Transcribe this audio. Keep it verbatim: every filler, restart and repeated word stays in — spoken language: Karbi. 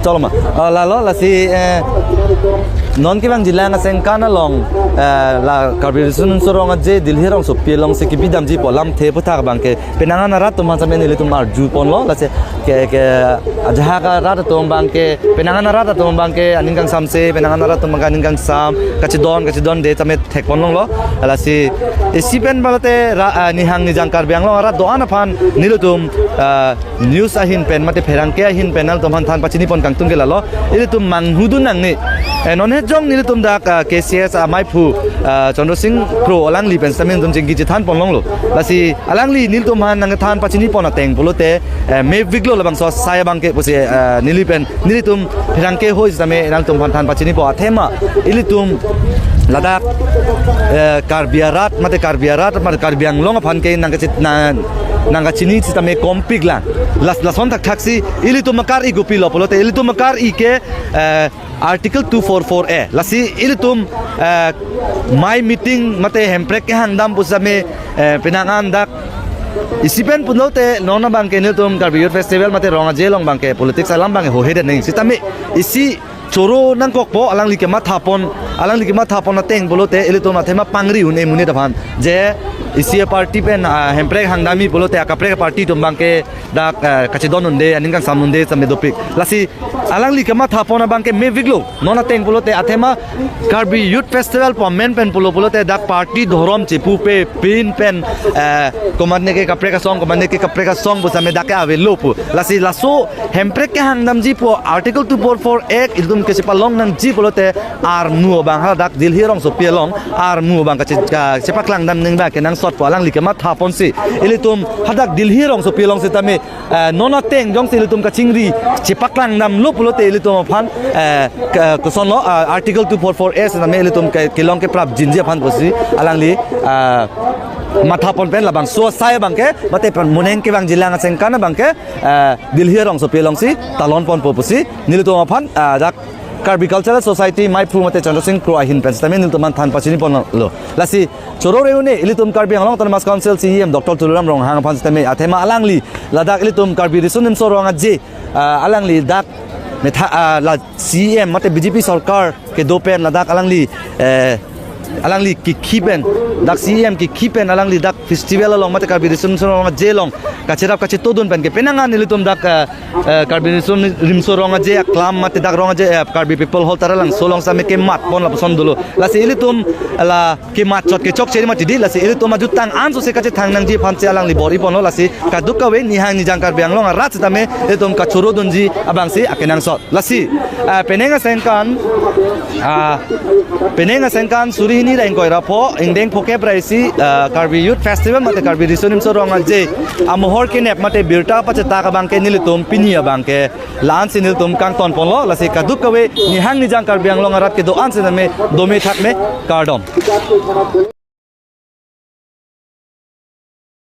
Choloma. Ah, lalo, lasi, eh, non kevang jilang asengkan along, eh, la Karbi Riso Nimso Rong Aje Dilhi rongsopi alongsi kebidamji pu alamthe aphuthak abangke penang an arat atum aphan sitame nelitum arjuponlo, lasi ke, ke ajahak arat atum abangke, penang an arat atum abangke aning kangsamse, penang an arat atum abangke aning kangsam, kachedon, kachedonde sitame thekponlonglo. Lasi isi pen pulote ra, ah, nihang nijang Karbi Anglong arat do-an aphan nelitum, ah, news ahin pen mate pherangke ahin pen nangtum aphan than pachinipon kangtung ke lalo. Ilitum manghudun nangne. Eh, non hejong nelitum dak, ah, K C S amaiphu, ah, Chandra Singh Kro alangli pen sitame nelitum chingki chethanponlonglo. Lasi alangli nelitum aphan nangthan pachinipon ateng pulote, eh, meveklo labangso asai abangke pusi, eh, neli pen nelitum pherangke hoi sitame nangtum aphan than pachinipo athema ilitum ladak, eh, Karbi arat mate Karbi arat mate Karbi Anglong aphan ke nangkachit na, nangkachini sitame kompiklang. Las, lason thakthaksi ilitum akar-i kopilo pulote ilitum akar-i ke, eh, Article two four four A. Lasi ilitum, eh, amei meeting mate Hemprek kehangdam pu sitame, eh, penang an dak isi pen pulote non abangke nelitum Karbi Youth Festival mate Rong Aje along abangke politics alam abangke hohe den neng. Sitame isi choro nangkokpo alangli kemathapon, alangli kemathapon ateng pulote ilitum athema pangri un-e monit aphan. Je isi aparty pen, ah, Hemprek hangdamji pulote akaprek aparty atum abangke dak, eh, kachedon unde, aning kangsam unde sitame dopik. Lasi alangli kemathapon abangke meveklo. Non ateng pulote athema Karbi Youth Festival pu amen pen pulo pulote dak party dhorom chepupe pin pen, eh, komatne ke kaprek asong, komatne ke kaprek asong pu sitame dak ke avelo pu. Lasi laso Hemprek kehangdamji pu Article two four four Act ilitum kechepalong nangji pulote armu abang ha dak Dilhi rongsopi along armu abang kache, kachepaklangdam nangba kenangsot pu alangli kemathaponsi ilitum hadak Dilhi rongsopi along sitame, eh, non ateng jongsi ilitum kachingri chepaklangdamlo pulote ilitum aphan, eh, ke, kosonlo, ah, Article two four four A sitame ilitum ke, kelong keprapjinji aphan pusi alangli, ah, mathapon pen labangso asai abangke mate pen moneng kevang jilang asengkan abangke, eh, Dilhi rongsopi alongsi talonponpo pusi nelitum aphan, ah, dak Karbi Cultural Society maiphu mate Chandra Singh Kro ahin pen sitame nelitum aphan than pachiniponlo. Lasi choro re-un-e ilitum Karbi Anglong Autonomous Council C E M Doctor Tuliram Ronghang aphan sitame athema alangli ladak ilitum Karbi Riso Nimso Rong Aje, ah, alangli dak metha, ah, la C E M mate B J P sorkar kedo pen ladak alangli, eh, alangli kikhi pen, dak C E M kikhi pen alangli dak festival along mate Karbi Riso Nimso Rong Aje along kacherap kachetodun pen ke penang an ilitum dak, eh, eh, Karbi Riso Nimso Rong Aje aklam mate dak Rong Aje, eh, Karbi People Hall Taralangso along sitame kematpon lapuson dolo. Lasi ilitum la kemat chot kechokche ri mati di, lasi ilitum ajutang ansose kachethang nangji aphansi alangli bor-iponlo. Lasi kadokave nihang nijang Karbi Anglong arat sitame ilitum kachorodunji abangsi akenangsot. Lasi, ah, penang asengkan, ah, penang asengkan suri hini ra ingkoi ra pho, ingdeng phokep ra isi, ah, Karbi Youth Festival mate Karbi Riso Nimso Rong Aje amohor kenep mate birta pachetak abangke nelitum pini abangke la-ansi nelitum kangtonponlo. Lasi kadokave nihang nijang Karbi Anglong arat kedo-an sitame dome thakme, kardom.